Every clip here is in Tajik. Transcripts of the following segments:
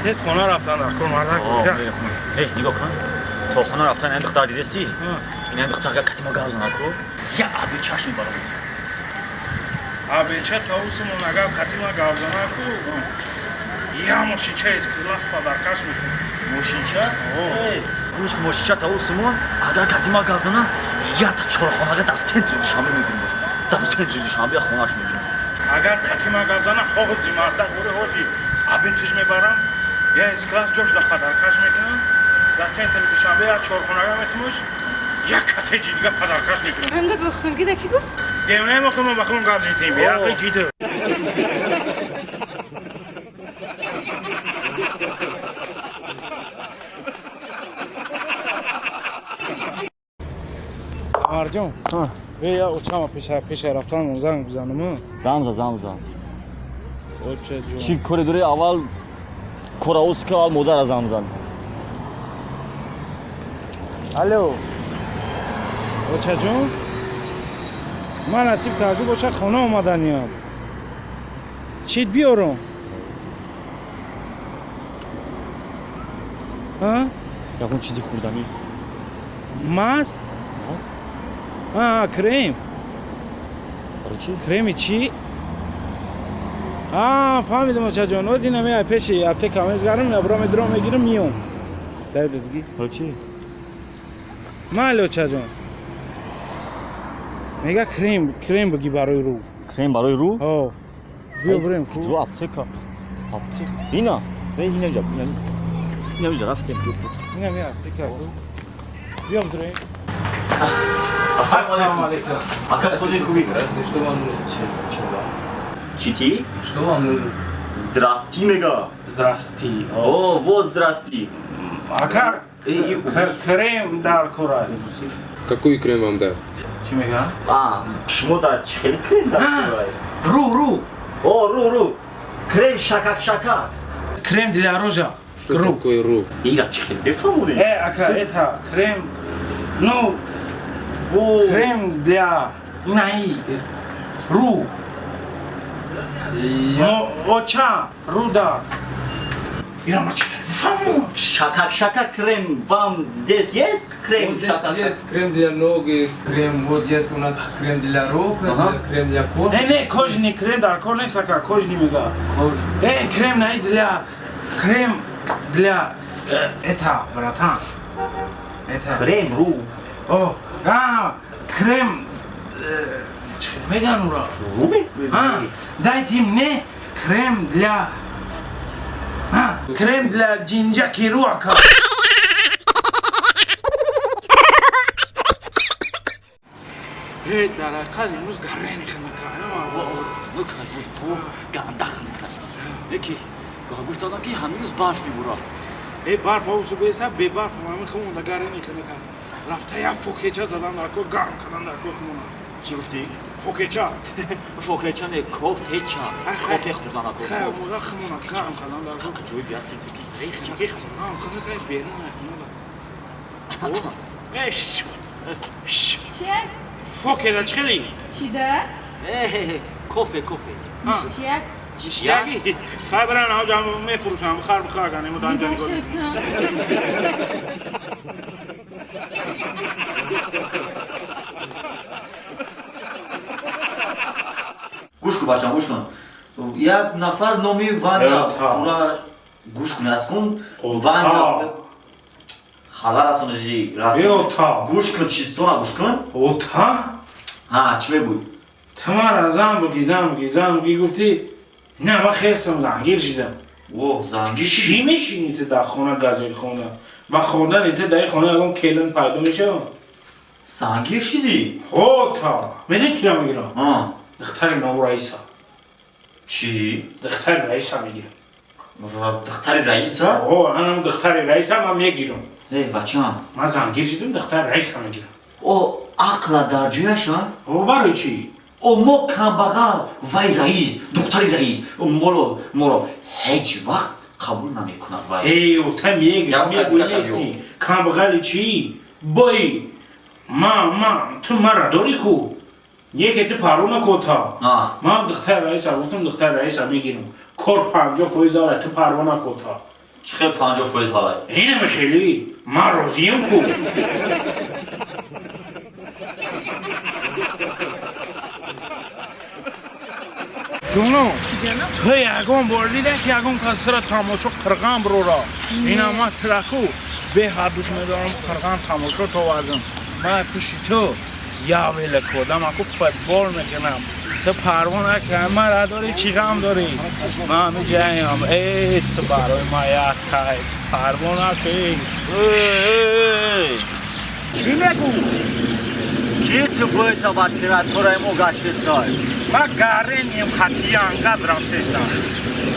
Тез хона рафтан дар кор мардак. Эй, нигоҳ кун. То хона рафтан ин духтар дидеси? Ин духтар агар кати мо гап зана ку, я аби чашм мебарам. Абеча таусимон агар кати ма гап зана ку, я мошинча из класс подаркаш мекунам. Мошинча? Гӯш, мошинча таусимон агар кати ма гап зана, я та чорхонага дар центри Душанбе мегирим. Дар центри Душанбе хонаш мегирим. Агар кати ма гап зана, ҳози мардак бори ҳози абетиш мебарам, я из класс ҷош да подаркаш мекунам. Дар центри Душанбе я чорхонага метимош, як коттеҷи дига подаркаш мекунам. Ҳамда бохтонги да ки гуфт? Демонаи мо худмон ба худмон гап зистем, беақли чӣ ту? Марҷон, я очама пеша рафтан занг бизанам. Занг за, занг за. Оча ҷон. Чӣ коре дорӣ? Аввал кора ус ка, аввал модара занг зан. Алло. Очаҷон? Ман насиб карду боша хона омаданиям. Чит биёрам? А? Ягон чизи хӯрданӣ. Маз? А, крем. Барои чӣ? Креми чӣ? А, фаҳмидам, очаҷон. Оз ина меай пеши аптека мезгарам, ябро медром мегирам, миём. Дай бигӣ. Барои чӣ? Майли, очаҷон. Мега крем, крем бигӣ барои рӯ. Крем барои рӯ? Ҳо. Биё бирем ку. Ҷо аптека. Аптека. Ина. Ина ҷа. Ина ҷа рафтем. Ина ми аптека ку. Биё бирем. Ассалому алайкум. Ака, соди хуби. Что вам нужно? Чӣ ти? Что вам нужно? Здрасти мега. Здрасти. О, во здрасти. Ака, крем дар кора. Какой крем вам дать? Чӣ мега? А, шумо дар чӣ хели крем дар кора? Ру, ру. О, ру, ру. Крем шакак шакак. Крем для рожа. Что такое ру? Ира чӣ хели бефаҳмонӣ? Э, ака, это крем, ну, Во. крем для наи ру. Оча, руда. Ира ма чӣ бифаҳмон? Шакак шакак крем вам здесь есть крем Вот здесь шакак шакак? есть крем для ног, и крем, вот есть у нас крем для рук, Ага. крем для кожи. Не, не, кожный крем дар кор нест, ака, кожный мега. Кож. Э, крем наи для крем для это, братан. Это. Крем ру. О, а, крем чӣ меган ура? Ру ме? А, дайте мне крем для а, крем для джинджаки ру, ака. Э, дар ҳақиқат имрӯз гарени хинака. Ганда хинака. Яки гуфтадам ки ҳамин рӯз барф мебура. Э, барф авсу беста, бе барф ҳамин хумонда гарени хинака. Рафта як фокеча задан дар кор, гарм кардан дар кор хумона. Чӣ гуфтӣ? Фокеча. Фокеча не, кофеча. Кофе хӯрдан ако. Хай, омода хумона гарм кардан дар кор. Ҷои биасти ки. Ки хона, хона кай берун ай хона. Э, ш. Чия? Фокера чӣ хели? Чӣ да? Э, кофе, кофе. Ништяк? Ништяки? Хай баран ҳаҷа мефурӯшам, хар бихар ганему данҷа нигоҳ. Небошасон. Гӯш кун, бачам, гӯш кун. Як нафар номи Ваня пура гӯш кун, аз кун Ваня хала расонижи расон. Гӯш кун, чистона гӯш кун. Ота? Ҳа, чӣ мегӯй? Тамара зан буди, зан буди, зан буди, гуфтӣ, не, ман хестам, зангир шидам. О, зангир Чӣ шидӣ? мешинӣ ту дар хона газелхона? Ба хондани ту дар хона ягон келин пайдо мешавад? Зангир шидӣ? Ота! Медонӣ кира мегирам? А, Духтари нав раиса. Чӣ? Духтари раиса мегирам. Духтари раиса? О, анам духтари раиса ман мегирам. Э, бачам. Ман зангир шидам, духтари раиса мегирам. О, ақла дар ҷояш, а? О, барои чӣ? О, мо камбағал, вай раис, духтари раис. Моро ҳеҷ вақт қабул намекунад вай. Эй, ота мегирам, Ягон мегӯй кас кашад. нести. Камбағали чӣ? Бой, ма, ту мара дорӣ ку? Яке ту паро накота. А, Ман духтари раиса гуфтам, духтари раиса мегирам. Кор 50% дорад, ту парво накота. Чӣ хел 50% ҳалай? Инаме хеле ман розиям ку. Ҷонам, ту ягон бор дида ки ягон кас тура тамошо қирған бирора? Ина ман тураку беҳад дӯст медорам, қирған тамошо товардам. Ман пиши ту явела кодам, аку футбол мекунам. Ту парво накард, мара дорӣ, чӣ ғам дорӣ? Ман меҷаям. Э, ту барои ман як тай, парво накӣ. Чӣ мегӯ? Ки ту боита ба территорияи мо гаштестай? Ман гареним хати янгад рафтестам.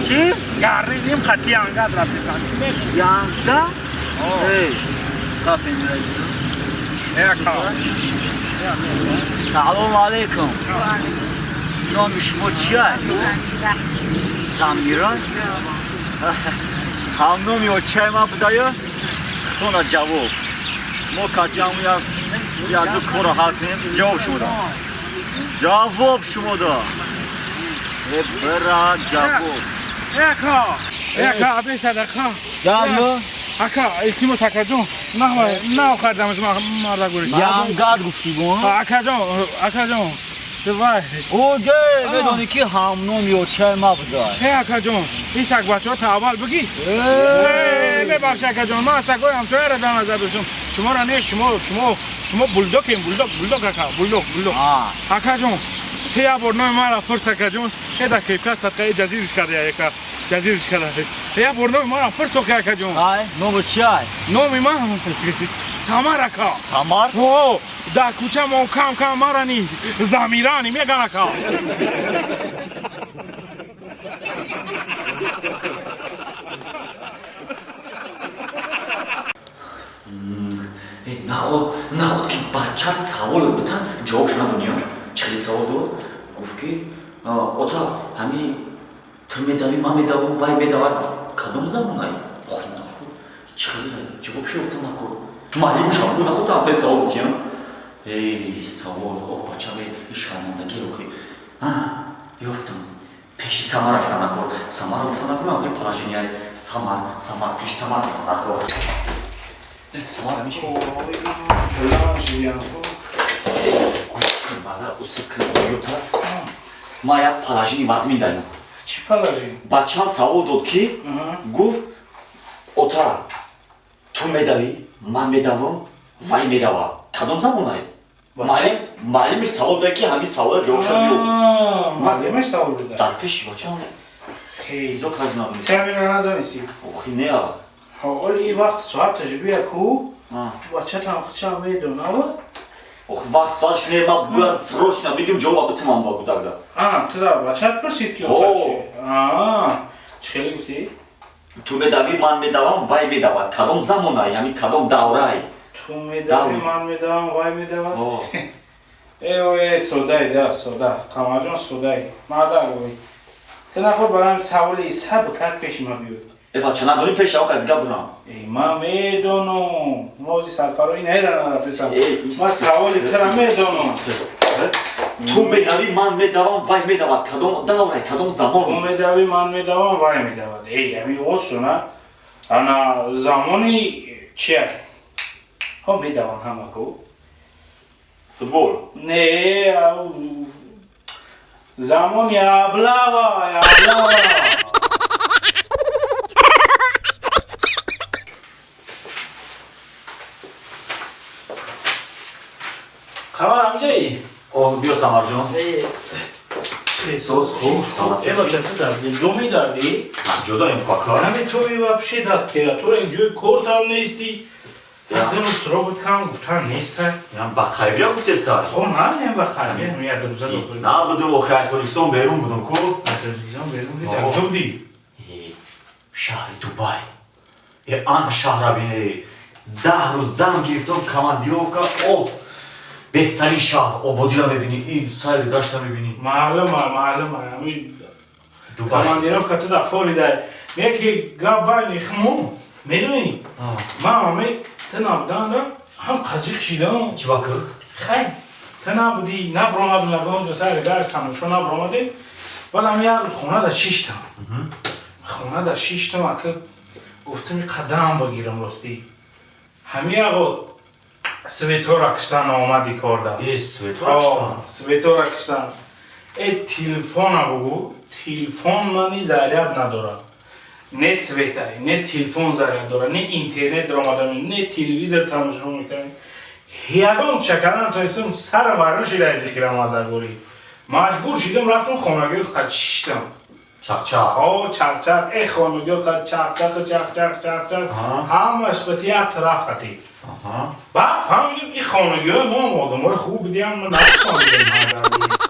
Чӣ? Гареним хати янгад рафтестам. Чӣ мегӯ? Янга? Эй, қафин раису. Яка. Салом алейкум. Номи шумо чия? Замира? Ҳамноми очаи ман будаю? Хитона ҷавоб. Мо катиаму яду корро ҳал кунем. Ҷавоб шумо да. Ҷавоб шумо да. Э, бира ҷавоб. Яка. Яка, аби садақа. Ҷавоб. Ака, илтимос акаҷон, наохардамаш марда гӯри. Янгад гуфтӣ бо? Акаҷон, акаҷон. Вай. Оге, медонӣ ки ҳамноми очаи ман будай. Э, акаҷон, ин сагбачаҳо та аввал бигӣ. Мебахши акаҷон, ман сагои ҳамсояро дар назар доштам. Шуморо не, шумо, шумо, шумо булдокем, булдок, булдок ака, булдок, булдок. Акаҷон, ту як бор номи маро пурс акаҷон, э дар кепка садқаи ҷазириш карда яка, ҷазириш карда. Як бор номи маро пурс охи акаҷон. Ай, номи чиай? Номи ман Самар ака. Самар? О, дар кӯча мо кам кам марани замирани меган ака. Наход, наход ки бачат савол бита, ҷавобшо надониё. Чӣ хели савол дод? Гуфт ки ота, ҳами ту медавӣ, ман медавам, вай медавад. Кадом замонай? Охи наход, чӣ хели ҷавобшо ёфта накор. Муаллиму шабуду наход там хели савол битиям. Эй, савол, ох бачаме, ин шармандагӣ охи. Ёфтам. Пеши Самар рафта накор. Самар гуфта накор, ман хели положенияи Самар, Самар, пеши Самар рафта накор. Самар ҳамин чӣ? Ма як положени вазмин дарем. Чӣ положени? Бачам савол дод ки гуфт ота, ту медавӣ, ман медавам, вай медава. Кадом замонай? Муаллимиш савол дод ки ҳамин савола ҷавобша биё. Муаллимиш савол дод? Дар пеши бачам. Хейзо кажна надонистӣ. Ту ҳаминро надонистӣ? Охи не. Ҳоли ин вақт соат таҷрибия ку? Бачатам хучам медонавад? Ох, вақт соат шуне, ман бояд срочно бигим ҷавоба битумам ба гудагда. Ту да бачат пурсид ки ота чи? Чӣ хеле гуфтӣ? Ту медавӣ, ман медавам, вай медавад. Кадом замонай, яъне кадом даврай? Ту медавӣ, ман медавам, вай медавад? Э, ой, содай, да, сода. Қамарҷон содай. Мада гӯй. Ту наход барам саволи саб кард пеши ман биёд. Э, бача надонӣ пеш ав казига бурам. Э, ман медонам. Мози сарфарои нера нарафтесам. Ман саволи тура медонам. Ту медавӣ, ман медавам, вай медавад. Кадом даврай, кадом замон? Ту медавӣ, ман медавам, вай медавад. Эй, ҳамин осона. Ана замони чия? Ҳо медаванд ҳама ку. Футбол? Не, замони аблава, аблава. Қамар ҳамҷаи? Оҳ, биё Самарҷон. Соз хуб. Э, бача, ту дар ҷо медардӣ? Ҷодаем кака. Ҳами ту вообще дар территория ҷои кортам нестӣ. Дину суроғи кам гуфтан неста. Ям ба қарибия гуфтеста? О, на, ям ба қарибия, ҳам як рӯза дохил. На будум, охи ай Тоҷикистон берун будум ку. Ай Тоҷикистон берун будӣ, дар куҷо будӣ? Шаҳри Дубай. Э, ана шаҳра бине. 10 рӯз дам гирифтам командировка. Оҳ, беҳтарин шаҳр, ободиро мебинӣ, ин сайру гашта мебинӣ. Маълума, маълума, ҳамин командировка ту дар Флорида. Яке гап байни хумон, медонӣ? Ман ҳамин ту набуданда ҳам қазиқ шидам. Чӣ ба кӯ? Хай, ту набудӣ, набаромадӣ, набаромадӣ, сайру гашт тамошо набаромадӣ. Баъд ҳам як рӯз хона дар шиштам. Хона дар шиштам, ака Гуфтам, қадам бигирам. Ростӣ, ҳами ағо светора киштан омади корда. Э, светора киштан? Светора киштан. Э, телефона бугу, телефон мани заряд надорад, не светай, не телефон заряд дорад, не интернет даромадам, не телевизор тамошо мекунам. Ягон чакардан тонистам. Сарам вайрон шида аз зикр омадагорӣ. Маҷбур шидам, рафтам хонагиёт қад шиштам. Чақчақ. О, чақчақ. Э, хонагиё қад чақчақ, чақчақ, чақчақ, ҳамаш қати як тараф қати. Баъд фаҳмидем, ин хонагиҳои мо одамои хуб будиам, нафаҳмидем.